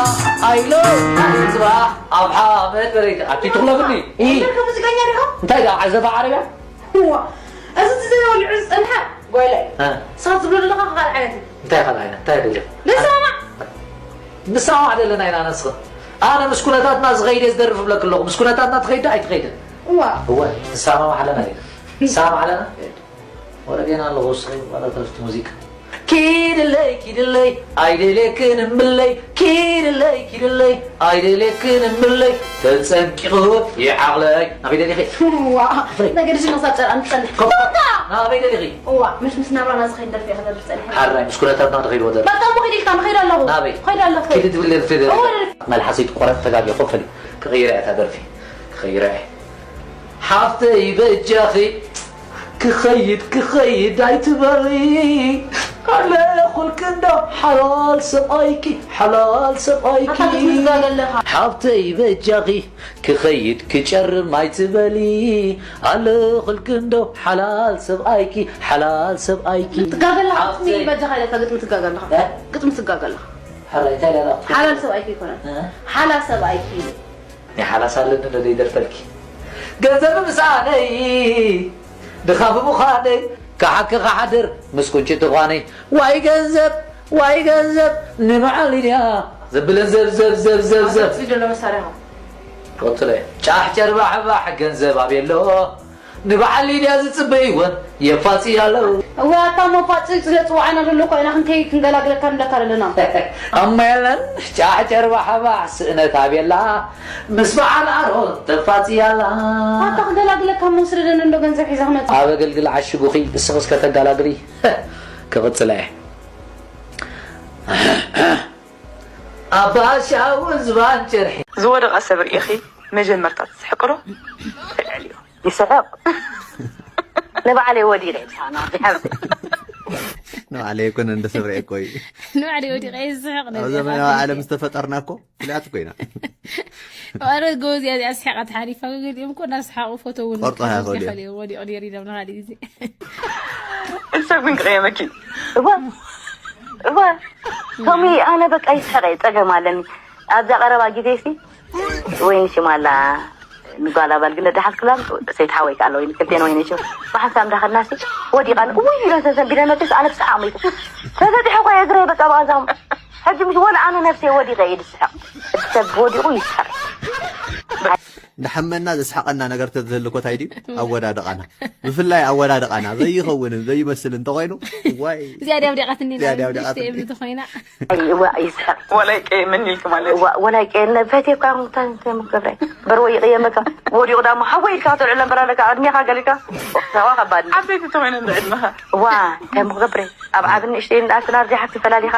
ኣይሎናን ጽባሕ ኣብ ሓመድ በረይቲ ኣቲ ትኽለብኒ። ኢ። እንታይ ከ ሙዚቀኛ ዲኻ? እንታይ ደኣ ዓዘባ ዓረብያ? እዋ፣ እዚ እቲ ዘይወልዑ ዝጸንሐ ጓይላ እዩ። እ። ንስኻ ትብሎ ዘለኻ ካልእ ዓይነት እዩ። እንታይ ካልእ ዓይነት? እንታይ ደለ? ንሰማማዕ። ንሰማማዕ ደለና ኢና ነስኻ። ኣነ ምስ ኩነታትና ዝኸይድ እየ ዝደርፍ እብለክ ኣለኹ። ምስ ኩነታትና ትኸይድ ዶ ኣይትኸይድን? እዋ። እወ፣ ንሰማማዕ ኣለና ኢና። ንሰማማዕ ኣለና? ወረዴና ኣለኹ፣ እስኺ ዋላ ተረፍቲ ሙዚቃ። ኪድለይ፣ ኪድለይ፣ ኣይደልየክን እምብለይ። ኪድለይ፣ ኪድለይ፣ ኣይደልየክን እምብለይ። ተጸንቂቑ ይዓቕለይ። ናበይ ደሊኺ? ዋ፣ ፍሬ። ነገድሽ መሳብ ጨርቃ ንጸንሕ። ኮፍ። ኮታ! ኣበይ ደሊኺ? እዋ፣ ምስ ምስ ናብራና ዝኸይድ ደርፊ እየ ክደርፍ ጸኒሐ። ሓራይ፣ ምስ ኩነታትና ተኸይድዎ ደርፊ። በቃ እሞ ኺድ ኢልካ ንኸይድ ኣለኹ። ናበይ? ኺድ ኣለኹ። ኪዲ ትብል ደርፊ ደርፊ። እዋ፣ ደርፊ። መልሓሰይ ትቆረጥ ተጋጊኹ ፈሊ። ክቕይራ እያ እታ ደርፊ። ክቕይራ እየ። ሓፍተይ በጃኺ ክኸይድ ክኸይድ ኣይትበሊ። ኣለኹልኪ እንዶ ሓላል ሰብኣይኪ፣ ሓላል ሰብኣይኪ። ኣታ ክትምዝጋግ ኣለኻ። ሓፍተይ በጃኺ ክኸይድ ክጨርም ኣይትበሊ። ኣለኹልኪ እንዶ ሓላል ሰብኣይኪ፣ ሓላል ሰብኣይኪ። ትጋገ ኣለኻ። ሓፍተይ ግጥሚ በጃኻ ኢለካ ግጥሚ ትጋገ ኣለኻ። እ? ግጥሚ ትጋገ ኣለኻ። ሓላል እንታይ ኢላ? ሓላል ሰብኣይኪ ይኮነ። እ? ሓላል ሰብኣይኪ። ናይ ሓላስ ኣለኒ ዶ ዘይደርፈልኪ? ገንዘብ ምሳነይ ድኻ ብምዃነይ፣ ክሓኪ ክሓድር ምስ ቁንጭቲ ጓነይ። ዋይ ገንዘብ፣ ዋይ ገንዘብ፣ ንበዓል ኢድያ ዘብለን ዘብ፣ ዘብ፣ ዘብ፣ ዘብ፣ ዘብ። ኣብዚ ዘሎ መሳርያ። ቀጽለ። ጫሕ ጨርባሕባሕ ገንዘብ ኣበይ ኣሎ? ንበዓል ኢድያ ዝጽበይወን የፋጽያ ኣለዉ። እዋ፣ ኣታ መፋጽ ጽለ ጽዋዕና ዘሎ እኮ ኢና ክንከይ ክንገላግለካ ንብለካ ዘለና። እሞ የለን፣ ጫሕ ጨርባሕባሕ ስእነት ኣበይ ኣላ? ምስ በዓል ኣሮን ተፋጽያ ኣላ። ኣታ ክገላግለካ እሞ ስደደኒ እንዶ ገንዘብ ሒዘ ክመጽእ። ኣብ ኣገልግል ዓሽጉኺ፣ ንስኺ እስከ ተጋላግሊ። ክቕጽላ እየ። ኣባ ሻውን ዝባን ጨርሒ። ዝወደቐ ሰብ ርኢኺ መጀመርታ ትስሕቂ ዶ? ተልዕልዮ። ይስሕቕ። ንባዕለይ ወዲቐ እየ ዝስሕቕ፣ ናብቲ ሓብቲ። ንባዕለይ ኣይኮነን፣ እንደ ሰብ ርኤ እኮ እዩ። ንባዕለይ ወዲቐ እየ ዝስሕቕ፣ ኣብ ነዚ ዘመናዊ ሓቂ ዓለም እዩ። ዝተፈጠርና እኮ ፍሉያት እኮ ኢና። ኧረ ጎበዝ እያ እዚኣ፣ ስሒቓ ተሓሊፋ። ገሊኦም እኮ እናሰሓቑ ፎቶ እውን ቆርጦ እያ ከልኡ። ከሊኦም ወዲቑ ነይሩ ኢሎም ንኻልእ ግዜ። ሰብ ግን ክቕየመኪ። እወ፣ እወ። ቶሚ፣ ኣነ በቃ ይስሕቕ እየ፣ ጸገም ኣለኒ። ኣብዛ ቀረባ ግዜ ሲ፣ ወይኒ ሽም ኣላ፣ ንጓል ኣባል ግን ደሓስ ክላም፣ ሰይድ ሓወይ ከኣ ኣሎ፣ ወይኒ ክልቴን ወይኒ ሽም። ብሓንሳብ እንዳኸድና ሲ፣ ወዲቓ፣ ውይ ኢለ ተሰንቢደ መጥስ፣ ኣነ ብሰሓቕ ሞይተ። ተበዲሐ እኮ እግረይ በቃ ብቐዛም። ሕጂ ምሽ ወላ ኣነ ነብሰይ ወዲቐ እየ ዝስሕቕ። እቲ ሰብ ወዲቑ ይስሕቕ። እንዳሓመና ዘስሓቐና ነገር ተዝህሉ እኮ እንታይ ድዩ? ኣወዳድቓና። ብፍላይ ኣወዳድቓና ዘይኸውንን ዘይመስልን እንተኾይኑ፣ ዋይ። እዚኣ ድያ ወዲቓትኒ እዚኣ ድያ ናብ ወዲቓትኒ። ንእሽተይ እምኒ ተኾይና። እዋ፣ ይስሕቕ። ወላይ ቀየመኒ ኢልኪ ማለት እዩ። እዋ፣ ወላይ ቀየመኒ፣ ፈትየካ እንታይ፣ እንታይ ምገብረ? በርወ ይቕየመካ። ወዲቑ ዳሞ ሓወይ ኢልካ ተልዕሎ እምበር ኣለካ፣ ዕድሜኻ ገሊካ። ሰዋ ከባድ እዩ። ዓበይቲ ተኾይነ እንዶ ዕድመኻ። እዋ፣ እንታይ ምገብረ? ኣብ ዓብን ንእሽተይን እንዳኣትና ኣብዚ ሓንቲ ፈላሊኻ።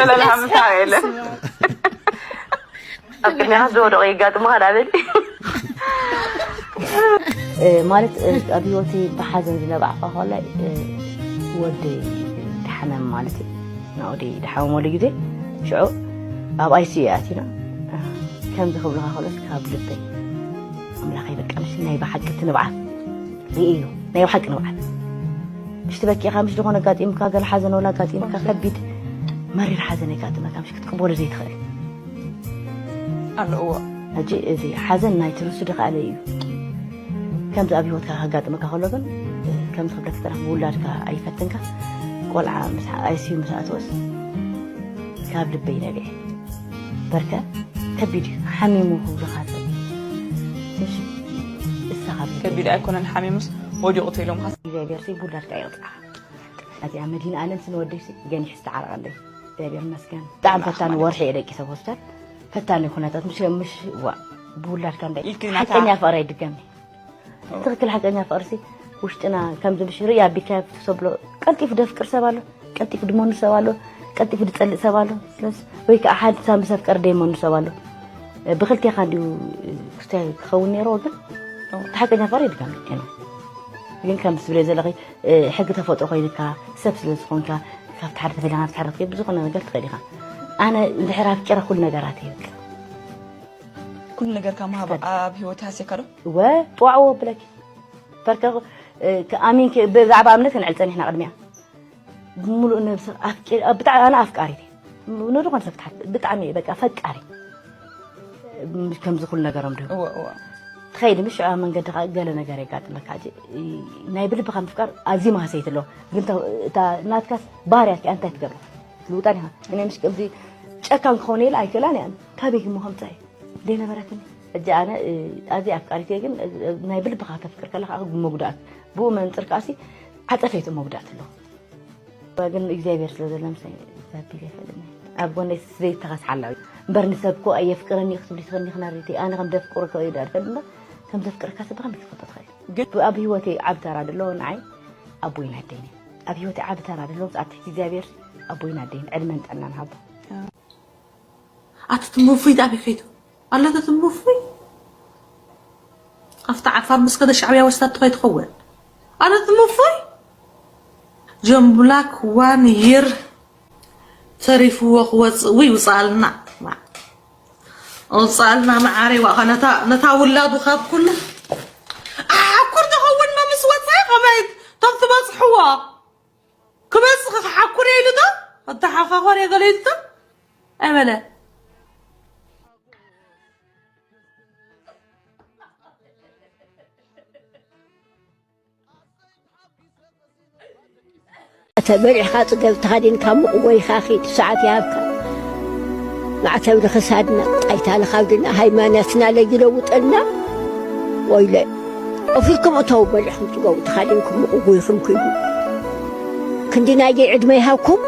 ፈላሊኻ ምሳኻ የለን። ኣብ ቅድሚኻ ዝወደቑ የጋጥሙኻ ዳበል። እ፣ ማለት፣ እ፣ ኣብ ህይወተይ ብሓዘን ዝነባዕኳ ከላይ፣ እ፣ ወደይ ድሓመም ማለት እዩ። ናወደይ ድሓመመሉ ግዜ፣ ሽዑ ኣብ ኣይ ሲ ዩ ኣቲና። እ፣ ከምዚ ክብልኻ ከሎስ ካብ ልበይ፣ ኣምላኸይ፣ በቃ፣ ምሽ ናይ ብሓቂ እቲ ንብዓት ርእዮ፣ ናይ ብሓቂ ንብዓት። ምሽ ትበኪኻ፣ ምሽ ዝኾነ ኣጋጢምካ፣ ገለ ሓዘን ወላ ኣጋጢምካ፣ ከቢድ መሪር ሓዘን የጋጥመካ፣ ምሽ ክትቅበሎ ዘይትኽእል። ኣሎ፣ እዎ። ሕጂ እዚ ሓዘን ናይቲ ንሱ ድኸኣለ እዩ። ከምዚ ኣብ ህይወትካ ከጋጥመካ ከሎ ግን፣ ከምዚ ክብለካ ዝጸናሕኩ፣ ውላድካ ኣይፈትንካ። ቆልዓ ምስ ኣይ ሲ ዩ ምስ ኣተወስ ካብ ልበይ ነቢዐ። በርከ ከቢድ እዩ፣ ሓሚሙ ክብሉኻ ሰብ። ትንሽ እሳ ካብ ልበይ ከቢድ ኣይኮነን፣ ሓሚሙስ ወዲቑ ተኢሎምኻ። እግዚኣብሔር ሲ ብውላድካ ይቕጽዓኻ። እዚኣ መድህን ኣለም ስንወደይ ሲ ገኒሕ ዝተዓረቐለይ። እግዚኣብሔር ይመስገን። ብጣዕሚ ፈታኒ ወርሒ እየ ደቂሰ ኣብ ሆስፒታል። ፈታኒ ኩነታት፣ ምሽ፣ ምሽ፣ ዋ፣ ብውላድካ እንታይ ኢልኪ ናታ ሓቀኛ ፍቕሪ ኣይድገምን። ትኽክል፣ ሓቀኛ ፍቕሪ ሲ ውሽጥና ከምዚ ምሽ ርእያ ኣቢልካ ትሰብሎ። ቀልጢፉ ደፍቅር ሰብ ኣሎ፣ ቀልጢፉ ድመኑ ሰብ ኣሎ፣ ቀልጢፉ ድጸልእ ሰብ ኣሎ። ስለዚ ወይ ከዓ ሓንሳብ ምስ ኣፍቀረ ደይመኑ ሰብ ኣሎ። ብክልቴኻ እንዲዩ ክስታይ ክኸውን ነይርዎ፣ ግን እቲ ሓቀኛ ፍቕሪ ኣይድገምን። ግን ከም ትብለይ ዘለኺ፣ እ፣ ሕጊ ተፈጥሮ ኮይንካ፣ ሰብ ስለ ዝኾንካ፣ ካብቲ ሓደ ተፈሊኻ ናብቲ ሓደ ክትከይድ ብዝኾነ ነገር ትኽእል ኢኻ። ኣነ እንድሕር ኣፍቂረ ኩሉ ነገራት እየ፣ በቃ። ኩሉ ነገርካ ምሃብ ኣብ ህይወት ይሃስየካ ዶ? እወ፣ ጥዋዕዎ ብለኪ። በርከ፣ እ፣ ኣሚንኪ፣ ብዛዕባ እምነት ክንዕል ጸኒሕና ቅድሚያ። ብምሉእ ነብሰ ኣፍቂ-፣ እ፣ ብጣዕ-፣ ኣነ ኣፍቃሪት እየ። ንዝኾነ ሰብ ትሓት-፣ ብጣዕሚ እየ፣ በቃ፣ ፈቃሪ። ከምዚ ኩሉ ነገሮም ድዩ? እወ፣ እወ። ትኸይድ፣ ምሽ ኣብ መንገድኻ ገለ ነገር የጋጥመካ። ሕጂ፣ ናይ ብልብኻ ምፍቃር ኣዝዩ መሃሰይቲ ኣለዎ። ግን እታ፣ እታ ናትካስ ባህርያት ከኣ እንታይ ትገብር? ትልውጣን ኢኻ። እኔ ምሽ ከምዚ ጨካን ክኸውን ኢለ ኣይክእላን እየ። ካበይ ግን ምኾምጻ እየ? ዘይነበረትኒ። ሕጂ ኣነ፣ እ፣ ኣዝየ ኣፍቃሪት እየ፣ ግን፣ እ፣ ናይ ብልብኻ ተፍቅር ከለኻ መጉዳእት። ብኡ መንጽር ከኣሲ ዓጸፈይቱ መጉዳእት ኣለዎ። ግን እግዚኣብሔር ስለ ዘሎ ምሳይ ዘቢለ ይፈልኒ። ኣብ ጎነይ ዘይተኸስ ሓላዊ። እምበር ንሰብ እኮ ኣየፍቅረኒ እዩ ክትብሊ ትኽእሊ ኢኺ ናርዲተይ። ኣነ ከም ዘፍቅሮ እኮ እዩ ዳር ፈልጥ እምበር፣ ከም ዘፍቅረካ ሰብ ብኸመይ ክትፈልጦ ትኽእል? ግን ኣብ ህይወተይ ዓቢ ተራ ዘለዎ ንዓይ ኣቦይን ኣደይን ኣብ ህይወት ዓቢ ተራ ዘለዎም ኣብቲ እግዚኣብሔር ኣቦይን ኣደይን ዕድመን ጥዕናን ሃቦ። ኣቲ ትምፉይ ጣቢ ከይቱ ኣለተ ትምፉይ ኣብቲ ዓፋር ምስ ከደ ሻዕብያ ወስዳቶ ከይትኸውን ኣነ ትምፉይ ጆን ብላክ ዋን ይር ተሪፍዎ ክወፅእ ውይ ውፃልና ውፃልና መዓረይ ዋኻ ነታ ውላዱ ካብ ኩሉ ኣሓኩር ተኸውንና ምስ ወፃ ከመይ ቶም ትበፅሕዎ ክበፅኺ ክሓኩር ኢሉ ዶ ኣተሓኻኾር የገለ ኢሉ ዶ ኣይበለ ተበሊዕኻ ጽገብ ተኻዲንካ ሙቕ ጎይኻ ኺድ ሰዓት ይሃብካ ማዕተብ ንኽሳድና ጣይታ ንኻብድና ሃይማኖትና ለይለውጠልና ወይለ ኦፊልኩም እተው በሊዕኹም ጽገቡ ተኻዲንኩም ሙቕ ጎይኹም ኪዱ ክንዲ ናይገይ ዕድመ ይሃብኩም